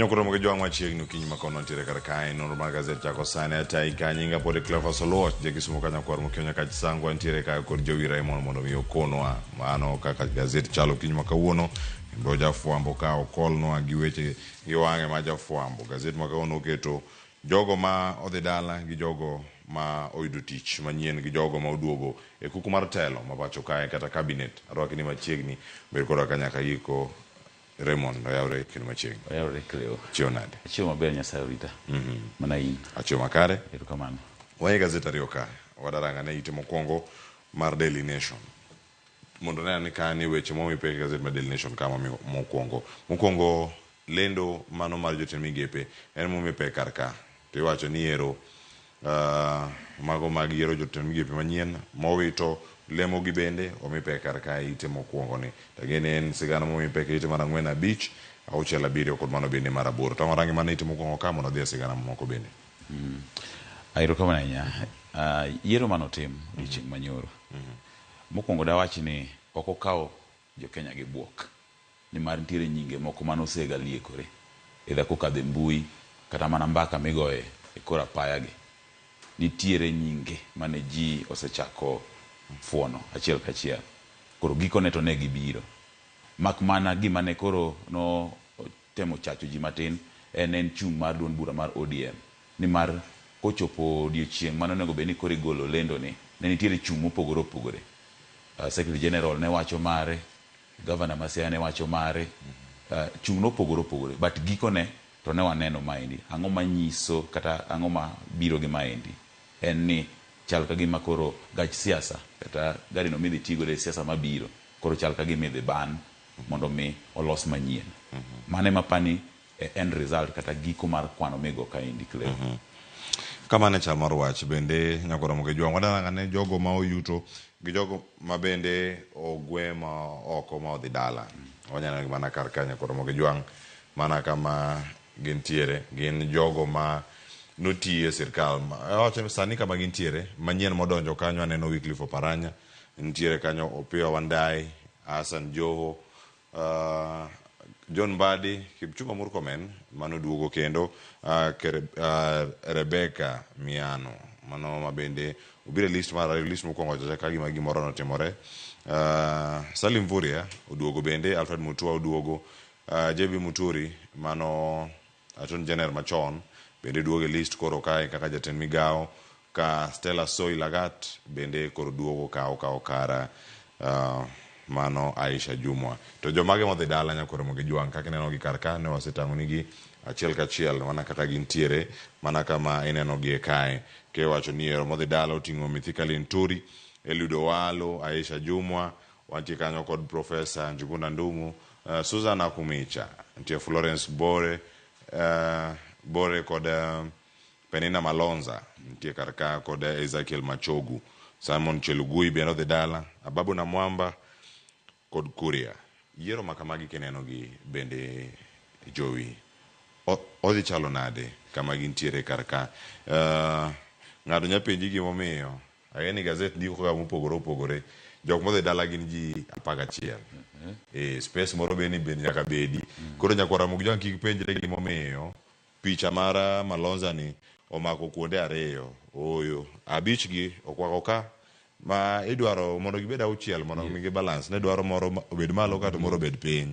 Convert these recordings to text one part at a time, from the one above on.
Nyokoromo gi jwang' machiegni okinyi ma kono ntiere kar kae nonro mar gazet chako sani atai ka nyinga pod Cleophas Oluoch ja Kisumo ka nyakwar Mokio Nyakach Sangwa ntiere ka kod Jowi Raymond mondo mi okonwa mano kaka gazet chalo okinyi ma kawuono kendo jafwambo ka okolnwa gi weche gi wang'e ma jafwambo gazet ma kawuono oketo jogo ma odhi dala gi jogo ma oyudo tich manyien gi jogo ma oduogo e kuku mar telo ma pacho kae kata cabinet arwaki ni machiegni bed kodwa ka nyaka giko Raymond oyawre kendo machiegni. Oyawre Cleo. Chiew nade? Achiew maber Nyasaye orita. Mana in. Achiew makare. Erokamano. Wang'e gazet ariyo ka. Wadaranga ne ite mokwongo mar Daily Nation. Mondo ne ni ka ni weche momi pek e gazet mar Daily Nation kama mokwongo. Mokwongo lendo mano mar jotend migepe en momi pek kar ka. To iwacho ni ero mago mag yiero jotend migepe manyien mowito lemogi bende omi pek kar kae ite mokwongo ni. To ang'e ni en sigana momi pek e ite mar ang'wen, abich, auchiel, abiriyo kod mano bende mar aboro. To warangi mana ite mokwongo ka mondo adhi e sigana mamoko bende. Erokamano ahinya. Yiero manotim odiochieng' manyoro. Mokwongo dawach ni ok okawo jo Kenya gi buok. Nimar nitiere nyinge moko mane osega liekore either kokadho e mbui kata mana mbaka migoye e kor apaya gi. Nitiere nyinge mane ji osechako fuono achiel kachiel. Koro gikone to ne gibiro. Mak mana gima ne koro no temo chacho ji matin en en chung' mar duond bura mar ODM. Nimar kochopo odiochieng' mane onego bed ni koro igolo lendo ni, ne nitiere chung' mopogore opogore. Secretary General ne wacho mare, Gavana ma Siaya ne wacho mare, chung' nopogore opogore but gikone to ne waneno maendi. Ang'o manyiso kata ang'o ma biro gi maendi? En ni chal ka gima koro gach siasa kata gari no midhi ti godo e siasa mabiro koro chal ka gima idhi ban mondo mi olos manyien. Mano ema apani e end result kata giko mar kwano migo kaendi Cleo. Kamano e chal mar wach bende nyaka romo gi jwang'. Wadwa ne jogo ma oyuto gi jogo ma bende ogwe ma oko ma odhi dala. Wanyalo nenogi mana kar ka nyaka romo gi jwang' mana kama gintiere. Gin jogo ma notiyo e sirkal. Awacho ni sani kama gintiere manyien modonjo kanyo aneno Wycliffe Oparanya, nitiere kanyo Opiyo Wandayi, Hassan Joho, John Mbadi, Kipchumba Murkomen mano duogo kendo Rebecca Miano mano ma bende obiro e list mar ariyo, list mokwongo cha ka gima gimoro notimore. Salim Mvurya oduogo bende, Alfred Mutua oduogo, JB Muturi mano Attorney General machon bende duogo e list koro kae kaka jatend migawo ka Stella Soi Lagat bende koro duogo ka okawo kara mano Aisha Jumwa. To jomage modhi dala nyaka Ramogi Jwang' kaka ineno gi kar ka ne wasetang'o nigi achiel kachiel mana kaka gintiere mana kama ineno gi e kae. Kiwacho ni ero modhi dala oting'o Mithika Linturi, Eliud Owalo, Aisha Jumwa, wantie kanyo kod Professor Njuguna Ndung'u, Susan Nakhumicha, nitie Florence Bore, Bore kod Penina Malonza nitie kar ka kod Ezekiel Machogu, Simon Chelugui bende odhi dala, Ababu Namwamba kod Kuria. Yiero ma kamagi kineno gi bende Jowi odhi chalo nade kama gintiere kar ka? Ng'ato nya penji gimomiyo ang'e ni gazet ndiko ga mopogore opogore. Jok modhi dala gin ji 11. E, space moro be ni bende nyaka bedi. Koro nyakwar Ramogi Jwang' kik penjre gimomiyo picha mar Malonza ni omako kuonde ariyo. Ooyo, abich gi okwako ka ma idwaro mondo gibed auchiel mondo mi gi balance ne dwaro moro obed malo ka to moro obed piny.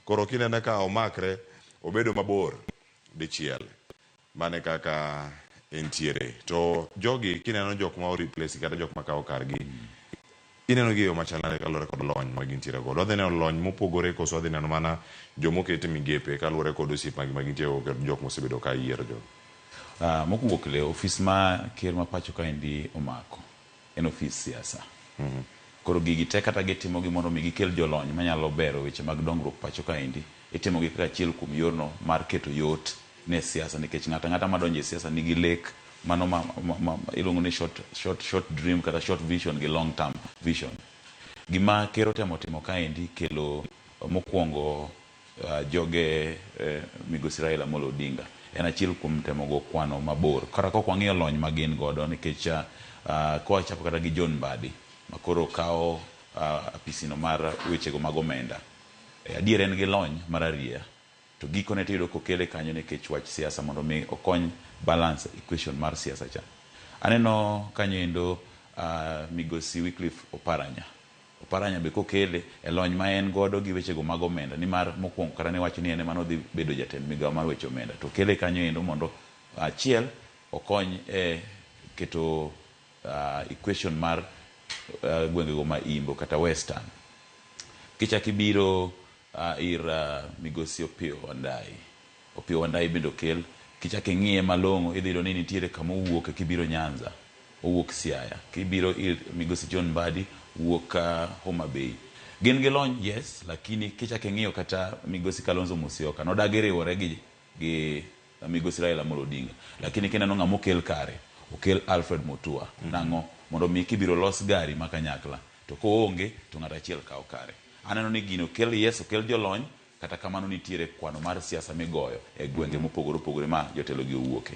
Koro kinene ka omakre obedo mabor dichiel. Mano e kaka entiere. To jogi kineno jok ma o replace kata jok ma kawo kargi, ineno gi e yo machal nade kaluwore kod lony ma gintiere godo? Wadhi neno lony mopogore koso wadhi neno mana jomoket e migepe kaluwore kod osiep maggi ma gintie go kod jok mosebedo ka yiero jogi? Mokwongo Cleo, ofis ma ker ma pacho kaendi omako en ofis siasa. Koro gigi te kata gitimogi mondo mi gikel jolony manyalo bero weche mag dongruok pacho kaendi, itimogi kaka achiel kuom yorno mar keto yot ne siasa nikech ng'ato ang'ata madonjo e siasa nigi lek mano ma, ma, ma iluongo ni short, short, short dream kata short vision gi long term vision. Gima ker otemo timo kaendi kelo mokwongo joge migosi Raila Amolo Odinga en achiel kuom temo go kwano mabor. Kata kok wang'iyo lony ma gin godo nikech kowachako kata gi John Mbadi ma koro kawo apisino mar wechego mag omenda. Adier en gi lony mar arieya. To gikone to iyudo kokele kanyo nikech wach siasa mondo mi okony balance equation mar siasa cha. Aneno kanyo endo migosi Wycliffe Oparanya. Oparanya be kokele e lony ma en godo gi wechego mag omenda nimar mokwongo kata ne wacho ni en ema nodhi bedo jatend migawo mar weche omenda to okele kanyo endo mondo achiel okony e keto equation mar gwengego ma Imbo kata Western. Kichak ibiro ir migosi Opiyo Wandayi. Opiyo Wandayi bende okel. Kichak ing'iye malong'o idhi yudo ni nitiere kama owuoke kibiro Nyanza. Owuok Siaya. Kibiro ir migosi John Mbadi wuok Homa Bay. Gin gi lony, yes, lakini kichak ing'iyo kata migosi Kalonzo Musyoka nodagi riwore gi gi migosi Raila Amolo Odinga. Lakini kineno ng'ama okel kare, okel Alfred Mutua. Nang'o? Mondo mi kibiro los gari ma kanyakla to koonge to ng'ato achiel kawo kare. Aneno ni gini okel, yes, okel jolony, kata kamano nitiere kwano mar siasa migoyo e gwenge mopogore opogore ma jotelo gi owuoke.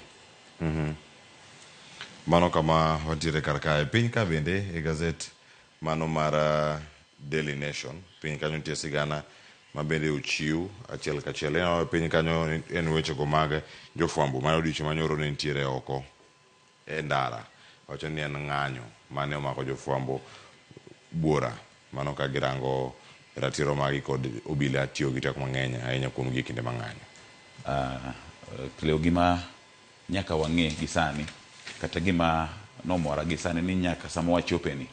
Mano kama wantiere kar kae. Piny ka bende e gazet mano mar Daily Nation, piny kanyo nitie sigana ma bende ochiw achiel kachiel. Ineno piny kanyo en wechego mag jofwambo mane odiochieng' manyoro ne nitiere oko e ndara. Wacho ni en ng'anyo mane omako jofwambo buora. Mano ka girango ratiro magi kod obila tiyo gi teko mang'eny ahinya kuom gi e kinde ma ng'anyo. Cleo, gima nyaka wang'e gi sani kata gima nomora gi sani ni nyaka sama wachope ni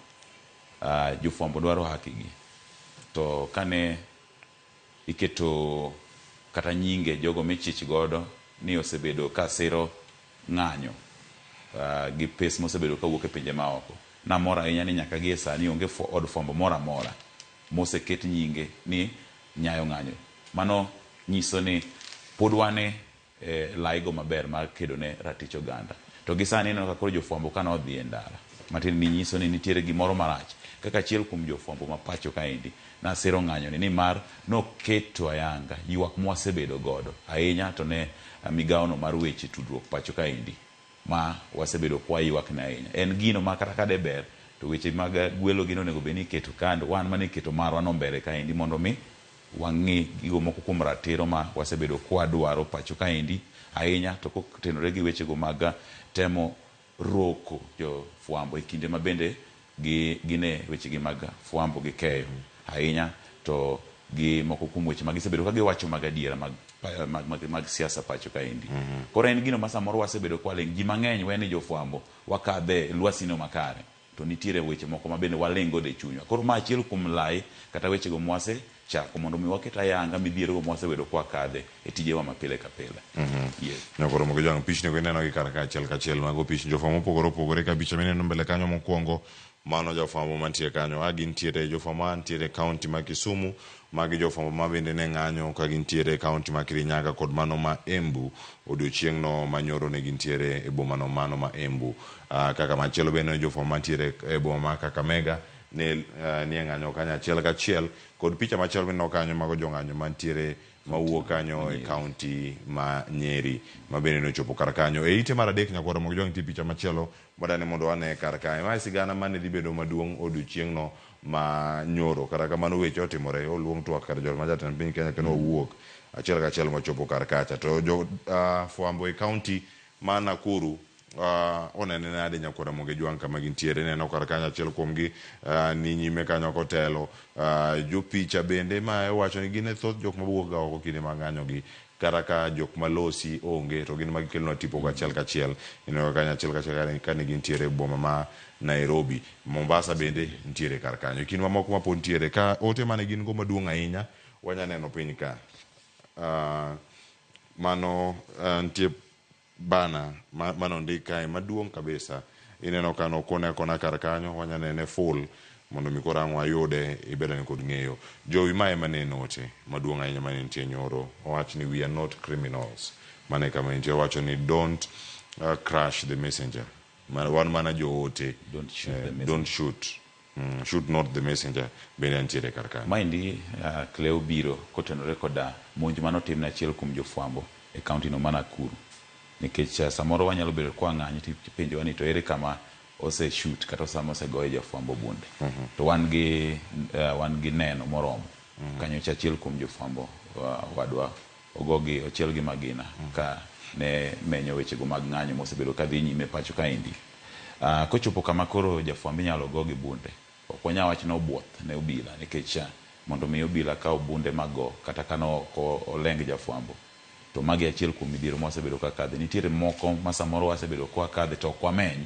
jofwambo dwaro haki gi. To kane iketo kata nyinge jogo michich godo ni osebedo ka siro ng'anyo gi pes mosebedo kawuok e pinje maoko. Namor ahinya ni nyaka gi e sani onge od fwambo moro amora moseket nyinge ni nyayo ng'anyo. Mano nyiso ni pod wan e laigo maber mar kedo ne ratich oganda. To gi sani ineno ka koro jofwambo ka nodhi e ndara, matiende ni nyiso ni nitiere gimoro marach. Kaka achiel kuom jofwambo ma pacho kaendi, nasiro ng'anyo ni nimar noketo ayanga ywak mwasebedo godo ahinya to ne migawono mar weche tudruok pacho kaendi ma wasebedo kwaywak ne ahinya. En gino ma kata ka de ber to weche mag gwelo gin onego bed ni iketo kando, wan mane iketo marwa no mbele kaendi mondo mi wang'i gigo moko kuom ratiro ma wasebedo kwadwaro pacho kaendi ahinya to kotenore gi wechego mag temo roko jofwambo e kinde ma bende gine wechegi mag fwambo gi keyo ahinya to gi moko kuom weche ma gisebedo ka giwacho mag adiera mag siasa pacho kaendi. Koro en gino ma samoro wasebedo kwaling', ji mang'eny we ni jofwambo wakadhe lwasino makare to nitiere weche moko ma bende waling' godo e chunywa. Koro ma achiel kuom lai kata wechego mwase chako mondo mi waket ayanga midhierogo mwasebedo kwakadhe e tijewa ma pile ka pile. Yes. Nyakoro mogo jwang' pichni go ineno gi kar ka achiel kachiel mago pichni jofwambo mopogore opogore ka picha mineno mbele kanyo mokwongo mano jofwambo mantie kanyo a gintiere jofwambo mantiere e kaunti ma Kisumu magi jofwambo ma bende ne ng'anyo ka gintiere e kaunti ma Kirinyaga kod mano ma Embu odiochieng' no manyoro ne gintiere e boma no mano ma Embu. Kaka machielo bende jofwambo mantiere e boma ma Kakamega ne nie ng'anyo kanyo achiel kachiel kod picha machielo mineno kanyo mago jong'anyo mantiere mawuok kanyo e kaunti ma Nyeri ma bende nochopo kar kanyo. E ite mar adek nyakwara Mogo Jwang' nitie picha machielo mwadani mondo wane kar kae. Mae sigana mane dhi bedo maduong' odiochieng'no ma nyoro. Kata kamano weche otimore, oluong twak kar jot ma jatend piny Kenya kendo wawuok achiel kachiel mwachopo kar kacha. To jo fwambo e kaunti ma Nakuru onene nade nyakwara Moge Jwang' kama gintiere. Ineno kar kanyo achiel kuomgi ni nyime kanyo kotelo. Jopicha bende ma wacho ni gin e thoth jok mawuok ga oko kinde mag ng'anyo gi kata ka jok malosi onge to gin ma gikelonwa tipo go achiel kachiel. Ineno kanyo achiel kachiel kane gintiere e boma ma Nairobi. Mombasa bende nitiere kar kanyo. E kind mamoko ma pod nitiere ka ote mane gin go maduong' ahinya wanya neno piny ka. Mano nitie bana manondik kae maduong' kabisa. Ineno ka nokone akona kar kanyo wanya nene full mondo mi koro ang' wayude ibedane kod ng'eyo. Jowi ma ema ne en ote maduong' ahinya mane nitie nyoro. Owach ni we are not criminals. Mano e kama entie. Owacho ni don't crush the messenger. Wan mana joote. Don't shoot the messenger. Don't shoot. Shoot not the messenger bende nitiere kar kanyo. Maendi Cleo biro kotenore koda monj mane otim ne achiel kuom jofwambo e kaunti no ma Nakuru. Nikech samoro wanyalo bedo kwa ng'anyo to ipenjowa ni to ere kama ose shoot kata sama osegoye jafwambo bunde. To wan gi neno moromo. Kanyo cha achiel kuom jofwambo wadwa ogogi ochiel gi magina ka ne menyo wechego mag ng'anyo mosebedo ka dhi nyime pacho kaendi. Kochopo kama koro jafwambo inyalo go gi bunde, ok wanyal wacho ni obuoth ne obila nikech mondo mi obila kaw bunde mago kata ka ne ok oleng jafwambo to magi achiel kuom midhiero mwasebedo ka kadhe. Nitiere moko ma samoro wasebedo kwa kadhe to ok wameny.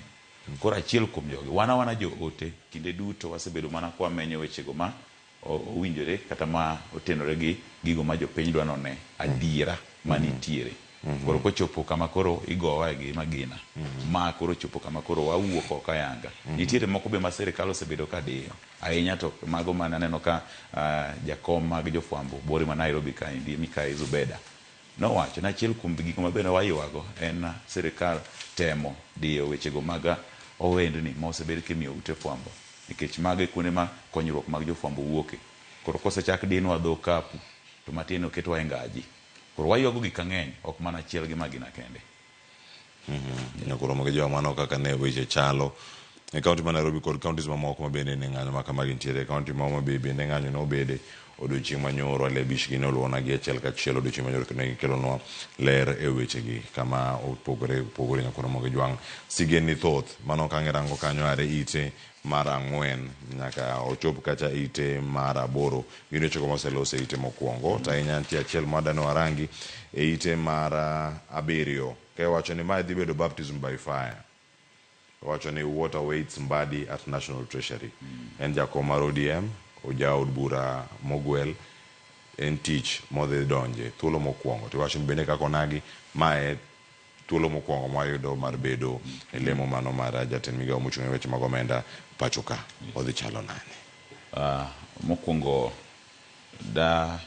Koro achiel kuom jogi, wan awana joote kinde duto wasebedo mana kwa menyo wechego ma owinjore kata ma otenore gi gigo ma jopiny dwa none adiera manitiere. Koro kochopo kama koro igowa gi magina, ma koro chopo kama koro wawuok oko ayanga. Nitiere moko be ma sirikal osebedo ka diyo ahinya to mago mane aneno ka jakom mag jofwambo buore ma Nairobi kaendi Mikai Zubeda nowacho ni achiel kuom gigo ma bende waywago en sirikal temo diyo wechego mag owendni ma osebed kimiyo ute fwambo nikech mago e kuonde ma konyruok mag jofwambo wuoke. Koro kosechak dinwa dho okapu to matin oketwa e ngaji. Koro waywago gik ang'eny ok mana achiel gi magina kende. Nyaka oromo gi jowa mano kaka ne weche chalo e kaunti ma Nairobi kod counties mamoko ma bende ne ng'anyo ma kamagi nitiere. E kaunti ma Homa Bay bende ng'anyo ne obede odiochieng' ma nyoro Aliya Bish gi ne oluwona gi achiel kachiel odiochieng' ma nyoro kendo ne gikelonwa ler e wechegi kama opogore opogore nyaka oromo gi jwang' sigendni thoth mano ka irango kanyo are ite mar ang'wen nyaka ochop kacha ite mar aboro gin wechego moselos e ite mokwongo to ahinya nitie achiel mwadani warangi e ite mar abiriyo ka iwacho ni mae dhi bedo baptism by fire. Owacho ni what awaits Mbadi at National Treasury. En jakom mar ODM, ojaod bura mogwel, en tich modhi donje thuolo mokwongo. To iwacho ni bende kaka onagi, mae thuolo mokwongo mwayudo mar bedo e lemo mano mar jatend migawo mochung' ne weche mag omenda pacho ka. Odhi chalo nade? Mokwongo da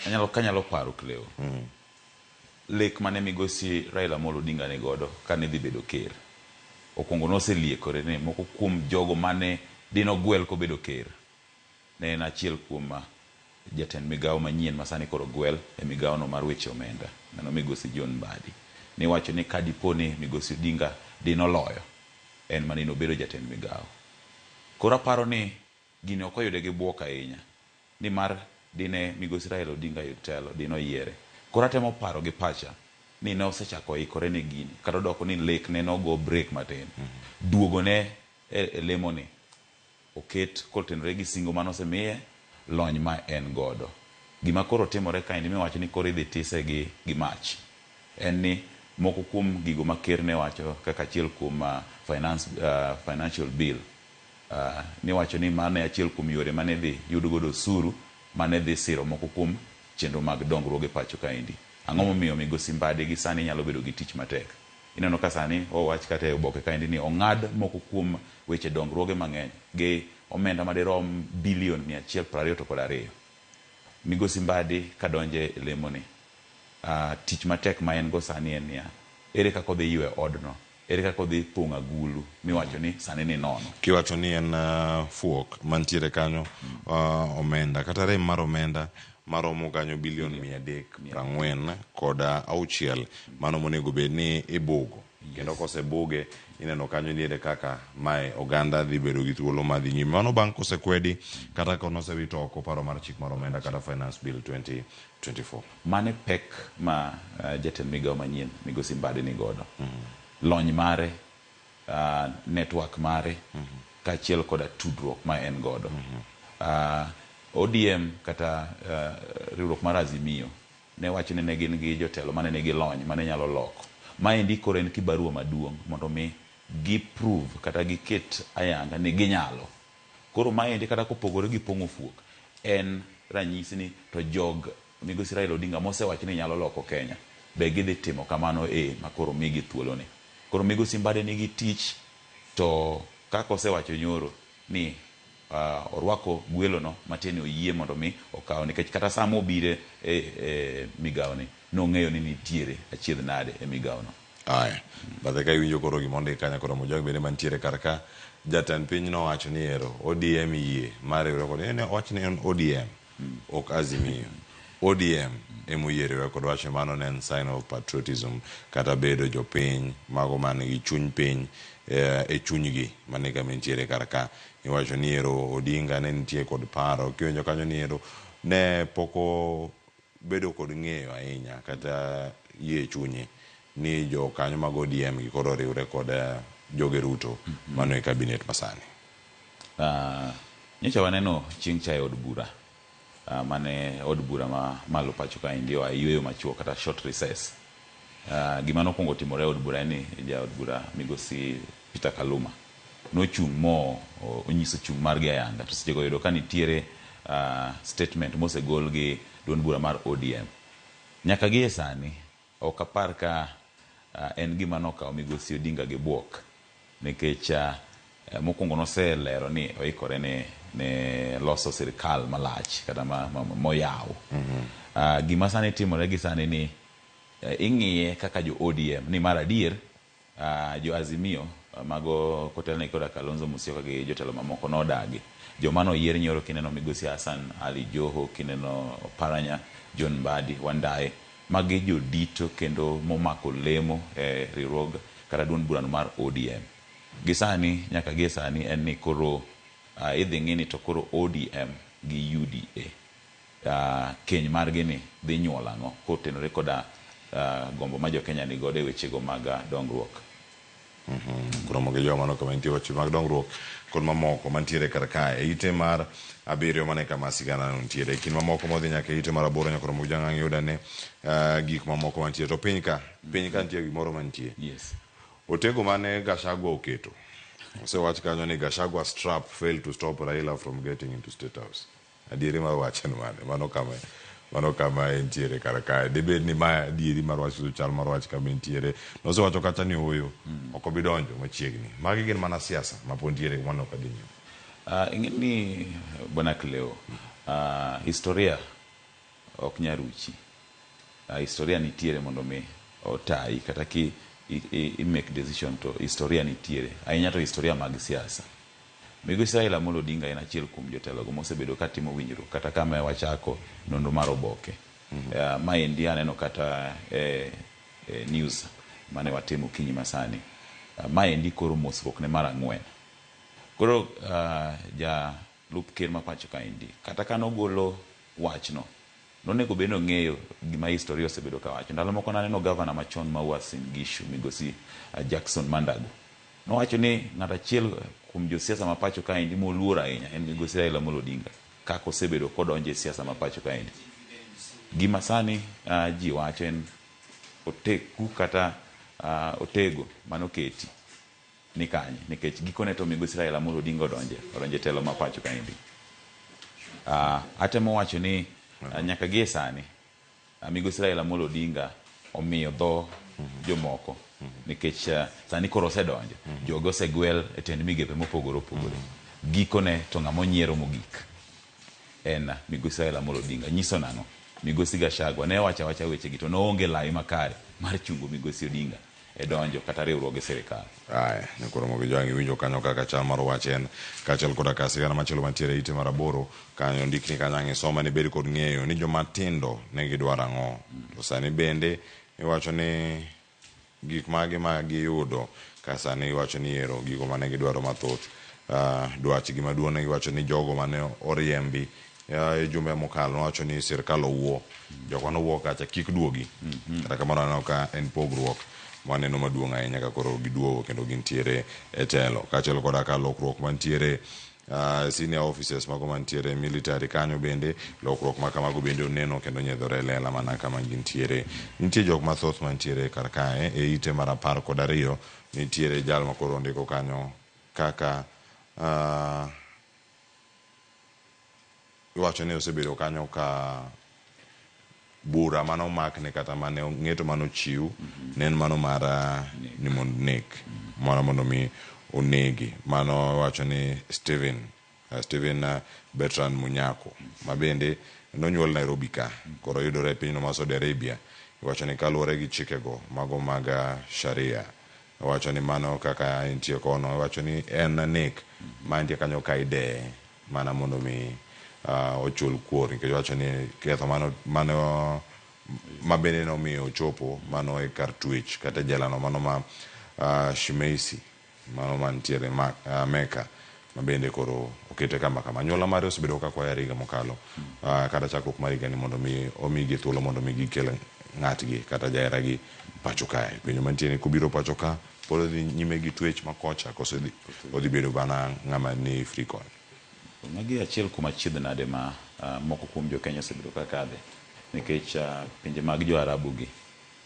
anyalo kanyalo paro Cleo. Lek mane migosi Raila Amolo Odinga ni godo kane dhi bedo ker. Okwongo noseliekore ni moko kuom jogo mane dino gwel kobedo ker ne en achiel kuom jatend migawo manyien ma sani koro gwel e migawo no mar weche omenda mano migosi John Mbadi. Niwacho ni ka dipo ni migosi Odinga dino loyo en mane nobedo jatend migawo. Koro aparo ni gini ok oyude gi buok ahinya nimar dine migosi Raila Odinga yud telo dine oyiere. Koro atemo paro gi pacha ni ne osechako ikore ne gini kata odoko ni lek ne nogo break matin. Duogo ne e lemo ni oket kotenore gi singo mane osemiye lony ma en godo. Gima koro timore kaendi miwacho ni koro idhi tise gi mach en ni moko kuom gigo ma ker ne wacho kaka achiel kuom finance, financial bill niwacho ni mano e achiel kuom yore mane idhi yud godo osuru mane dhi siro moko kuom chenro mag dongruoge pacho kaendi. Ang'o momiyo migosi Mbadi gi sani nyalo bedo gi tich matek? Ineno ka sani owach kata e oboke kaendi ni ong'ad moko kuom weche dongruoge mang'eny gi omenda madirom bilion 122. Migosi Mbadi kadonje e lemo ni, tich matek ma en go sani en niya, ere kaka odhi ywe odno? Ere kaka odhi pong'o agulu miwacho ni sani ni nono? Kiwacho ni en fuok mantiere kanyo omenda kata rem mar omenda maromo kanyo bilion 346 mano monego bed ni ibugo. Kendo kosebuge ineno kanyo ni ere kaka mae oganda dhi bedo gi thuolo mar dhi nyime. Mano bang' kosekwedi kata ka nosewito oko paro mar chik mar omenda kata Finance Bill 2024. Mano e pek ma jatend migawo manyien migosi Mbadi ni godo. Lony mare, network mare, kaachiel koda tudruok ma en godo. ODM kata riwruok mar Azimio ne wacho ni ne gin gi jotelo mane nigi lony mane nyalo loko. Maendi koro en kibarua maduong' mondo mi gi prove kata giket ayanga ni ginyalo. Koro maendi kata kopogore gi pong'o fuok, en ranyisi ni to jog migosi Raila Odinga mosewacho ni nyalo loko Kenya, be gidhi timo kamano e ma koro migi thuoloni. Koro migosi Mbadi nigi tich to kaka osewacho nyoro ni orwako gwelono matiende ni oyie mondo mi okaw nikech kata sama obire e migawoni nong'eyo ni nitiere achiedh nade e migawono. Aya, bathe ka iwinjo koro gima ondik kanyo koro Mojwang bende mantiere kar ka jatend piny nowacho ni ero ODM yie mar riwre kod en owach ni en ODM ok Azimio. ODM emoyie riwre kod wach mano ne en sign of patriotism kata bedo jopiny mago man gi chuny piny e chunygi mane kama entiere kar ka. Iwacho ni ero Odinga ne nitie kod paro kiwinjo kanyo ni ero ne pok bedo kod ng'eyo ahinya kata yie e chunyi ni jokanyo mag ODM gi koro oriwre kod joge Ruto mano e cabinet masani? Nyocha waneno chieng' cha e od bura mane od bura ma malo pacho kaendi oa e yueyo machuok kata short recess. Gima nokwongo timore e od bura en ni jaod bura migosi Peter Kaluma nochung' mo onyiso chung' margi ayanga to sechego oyudo ka nitiere statement mosegol gi duond bura mar ODM. Nyaka gi e sani ok apar ka en gima nokawo migosi Odinga gi buok nikech mokwongo noselero ni oikore ne loso sirikal malach kata moyaw. Gima sani timore gi sani ni ing'iye kaka jo ODM ni mar adier jo Azimio mago kotelnegi koda Kalonzo Musyoka gi jotelo mamoko nodagi. Joma noyier nyoro kineno migosi Hassan Ali Joho, kineno Oparanya, John Mbadi, Wandayi, magi jodito kendo momako lemo e riwruog kata duond burano mar ODM. Gi sani, nyaka gi e sani en ni koro idhi ng'i ni to koro ODM gi UDA keny margi ni dhi nyuolo ang'o kotenore koda gombo ma jo Kenya ni godo e wechego mag dongruok. Kuromo gi joma kama nitie weche mag dongruok kod mamoko mantiere kar kae. E ite mar 7 mane kama sigana no nitiere. E kind mamoko modhi nyaka e ite mar 8 nyaka romo gi jang'ang' yuda ne gik mamoko mantie. To piny ka nitie gimoro mantie. Yes. Otego mane Gachagua oketo. Osewach kanyo ni Gachagua's trap failed to stop Raila from getting into State House. Adieri mar wach en mane? Mano kama entiere kar kae. Dibed ni ma adieri mar wach koso chal mar wach kama entiere. Nosewacho kacha ni ooyo, ok obi donjo machiegni. Magi gin mana siasa ma pod nitiere mano ok adhi nyime. Ing'e ni Bwana Cleo, historia ok nyal ruchi. Historia nitiere mondo mi otayi kata ki i make decision to historia nitiere. Ahinya to historia mag siasa. Migosi Raila Amolo Odinga en achiel kuom jotelogo mosebedo katimo winjruok kata kama wachako nonro mar oboke. Maendi aneno kata news mane watimo okinyi masani. Maendi koro mosruok ne mar 4. Koro jalup ker ma pacho kaendi kata kanogolo wachno nonego bed ni ong'eyo gima historia osebedo kawacho. Ndalo moko naneno gavana machon ma Uasin Gishu migosi Jackson Mandago. Nowacho ni ng'at achiel kuom josiasa ma pacho kaendi moluor ahinya en migosi Raila Amolo Odinga kaka osebedo kodonjo e siasa ma pacho kaendi. Gima sani ji wacho en oteku kata otego manoketi ni kanye nikech gikone to migosi Raila Amolo Odinga odonje telo ma pacho kaendi. Atemo wacho ni nyaka gie sani migosi Raila Amolo Odinga omiyo dho jomoko nikech sani koro osedonjo. Joge osegwel e tend migepe mopogore opogore. Gikone to ng'ama onyiero mogik en migosi Raila Amolo Odinga. Nyiso nang'o? Migosi Gachagua ne owacho awacha wechegi to noonge lai makare mar chungo migosi Odinga e donjo kata riwruok gi sirikal. Aya, nyakoromo gi joang' iwinjo kanyo kaka chal mar wach en kaachiel koda ka sigana machielo mantiere e ite mar 8 kanyo ndikni kanyo ang' isoma ni bed kod ng'eyo ni joma tindo ne gidwaro ang'o. To sani bende iwacho ni gik mage ma giyudo ka sani iwacho ni ero gigo mane gidwaro mathoth. Dwachgi maduong' ne giwacho ni jogo mane oriembi e jumbe mokalo nowacho ni sirkal owuo. Jok mane owuo kacha kik duogi. Kata kamano aneno ka en pogruok maneno maduong' ahinya ka koro giduogo kendo gintiere e telo. Kaachiel koda ka lokruok mantiere senior officers mago mantiere military kanyo bende lokruok ma kamago bende oneno kendo nyiedhore e lela mana kama gintiere. Nitie jok mathoth mantiere kar kae e ite mar 12 nitiere jal ma koro ondiko kanyo kaka iwacho ni osebedo kanyo ka bura mane omakne kata mane ng'eto mane ochiw ne en mano mar ni mondo nek mana mondo mi onegi. Mano iwacho ni Stephen Bertrand Munyako ma bende nonyuol Nairobi ka koro yudore e pinyno mar Saudi Arabia. Iwacho ni kaluwore gi chikego mago mag Sharia, iwacho ni mano kaka entie kono, iwacho ni en nek ma entie kanyo ka ideye mana mondo mi ochul kuor nikech iwacho ni ketho mano ma bende nomiyo ochopo mano e kar twech kata e jela no mano ma Shimeisi mano mantiere Mecca. Ma bende koro okete kama kama. Anyuola mare osebedo ka kwayo higa mokalo kata chakruok mar higani mondo mi omigi thuolo mondo mi gikel ng'atgi kata jaheragi pacho kae. Penjo mantie ni kobiro pacho ka pod odhi nyime gi twech ma kocha koso odhi bedo mana ng'ama ni free koni. Magi achiel kuom achiedh nade ma moko kuom jo Kenya osebedo ka kadhe nikech pinje mag jo Arabu gi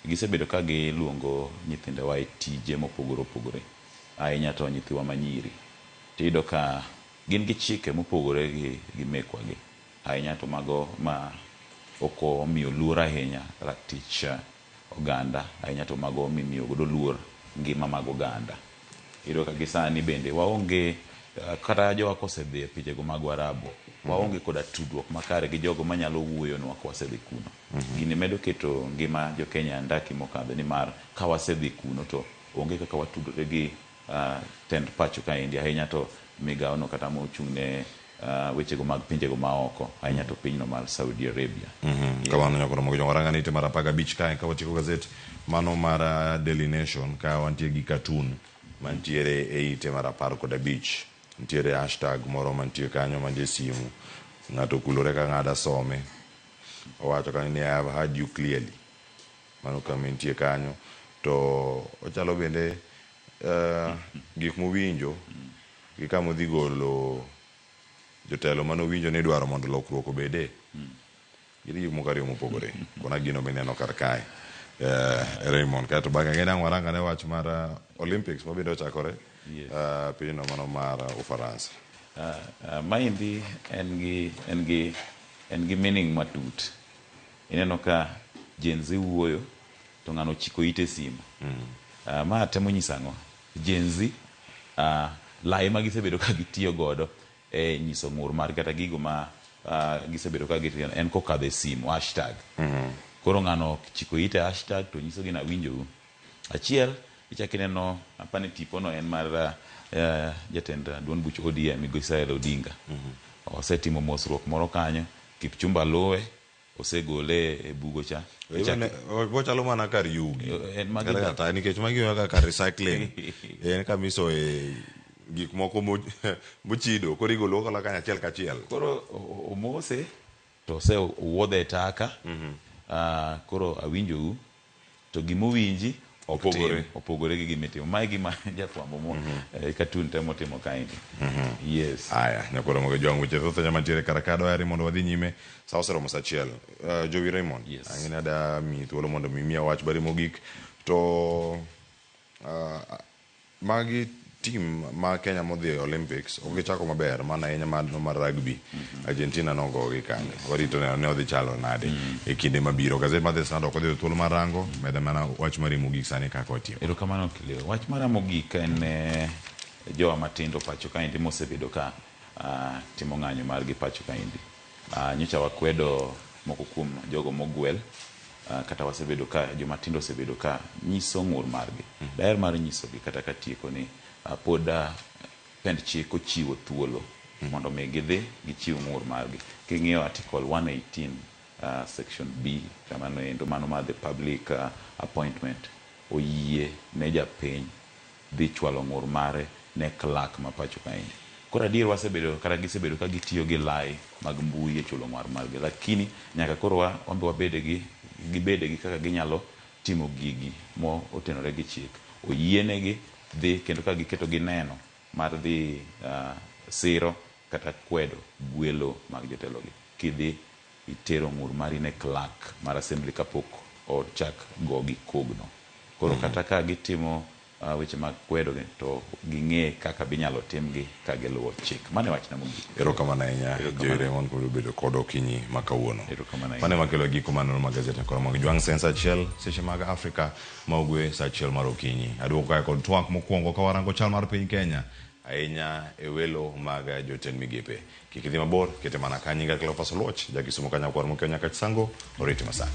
gisebedo ka giluongo nyithindewa e tije mopogore opogore, ahinya to nyithiwa manyiri. Tiyudo ka gin gi chike mopogore gi mekwa gi, ahinya to mago ma ok omiyo luor ahinya ratich oganda, ahinya to mago mimiyo godo luor ngima mag oganda. Iyudo ka gi sani bende waonge kata jowa kosedhi e pinjego mag Waarabu, waonge koda tudruok makare gi jogo manyalo wuoyonwa kwasedhi kuno. Gini medo keto ngima jo Kenya andaki mokadho nimar ka wasedhi kuno to onge kaka watudore gi tend pacho kaendi, ahinya to migawo no kata mochung' ne wechego mag pinjego maoko, ahinya to pinyno mar Saudi Arabia. Kamano nyakoro mogo jong'o ite mar 15 kae ka watieko gazet mano mar Daily Nation ka wantie gi cartoon mantiere e ite mar 15. Nitiere hashtag moro mantie kanyo mantie simu. Ng'ato okulore ka ng'ada some. Owacho kanyo ni I have heard you clearly. Mano kama entie kanyo. To ochalo bende gik mowinjo gi kama odhi golo jotelo manowinjo ni idwaro mondo lokruok obede. Gin gik moko ariyo mopogore. Kona gino mineno kar kae. Raymond, kaeto bang'e ng'e nang' warang ane wach mar Olympics mabende ochakore pinyno mano mar Ufaransa. Maendi en gi meaning matut. Ineno ka Gen Z wuoyo to ng'ano ochiko ite simu. Ma temo nyiso ang'o? Gen Z lai ma gisebedo ka gitiyo godo e nyiso ng'ur mar kata gigo ma gisebedo ka gitiyo en kokadho e simu hashtag. Koro ng'ano chiko ite hashtag to nyiso gi ni awinjou. Achiel ichak ineno apani tipo no en mar jatend duond buch ODM Migosi Raila Odinga. Osetimo mosruok moro kanyo, Kipchumba luwe, osegole e bugo cha. Ochalo mana kar yugi. Kata nikech magi kaka kar recycling. En kama isoye gik moko mochido koro igolo gola kanyo achiel kachiel. Koro omose to osewuodhe e taka. Koro awinjou to gimowinji ok Opogore. tim, opogore gi gimitimo. Mae gima jafwambo mo cartoon temo timo kaendi. Yes. Aya, nyakoro mogo jwang' weche thoth ahinya mantiere kar ka dwayari mondo wadhi nyime sa oseromo sa achiel. Jowi Raymond, Yes. ang'e ni ada miyi thuolo mondo mi imiya wach bari mogik to magi team ma Kenya modhi e Olympics ok gichako maber mana ahinya mar rugby. Argentina nogogi kanyo. Warito neno ni odhi chalo nade e kinde mabiro. Gazet mar The Standard ok odhi thuolo mar rango, meda mana wach mari mogik sani kaka watieko. Erokamano Kileo. Wach mara mogik en jowa matindo pacho kaendi mosebedo ka timo ng'anyo margi pacho kaendi. Nyocha wakwedo moko kuom jogo mogwel, kata wasebedo ka joma tindo osebedo ka nyiso ng'ur margi. Daher mar nyisogi kata katieko ni pod pend chik ochiwo thuolo mondo mi gidhi gichiw ng'ur margi. King'iyo article 118 section B kamano endo mano mar the public appointment oyie ne japiny dhi chwalo ng'ur mare ne clerk ma pacho kaendi. Koro adier wasebedo kata gisebedo ka gitiyo gi lai mag mbui e chulo ng'ur margi, lakini nyaka koro wambe wabede gi gibede gi kaka ginyalo timo gigi mo otenore gi chik. Oyienegi dhi kendo ka giketo gi neno mar dhi siro kata kwedo gwelo mag jotelogi. Kidhi itero ng'ur mari ne clerk mar assembly kapok ochak gogi kogno. Koro kata ka gitimo weche mag kwedo gi to ging'e kaka binyalo timgi ka giluwo chik. Mano e wachna mogik. Erokamano ahinya Erokamano. Jowi Raymond kuom bedo kodwa okinyi ma kawuono. Erokamano ahinya. Mano ema kelo giko maneno mag gazet koro mag Jwang' Sen sa achiel seche mag Afrika ma ugwe sa achiel mar okinyi. Aduoko kae kod twak mokwongo ka warango chal mar piny Kenya ahinya e welo mag jotend migepe. Kik idhi mabor, kete mana ka nyinga Cleophas Oluoch, ja Kisumu ka nyakwar Mokeo Nyakach Sango, oriti masani.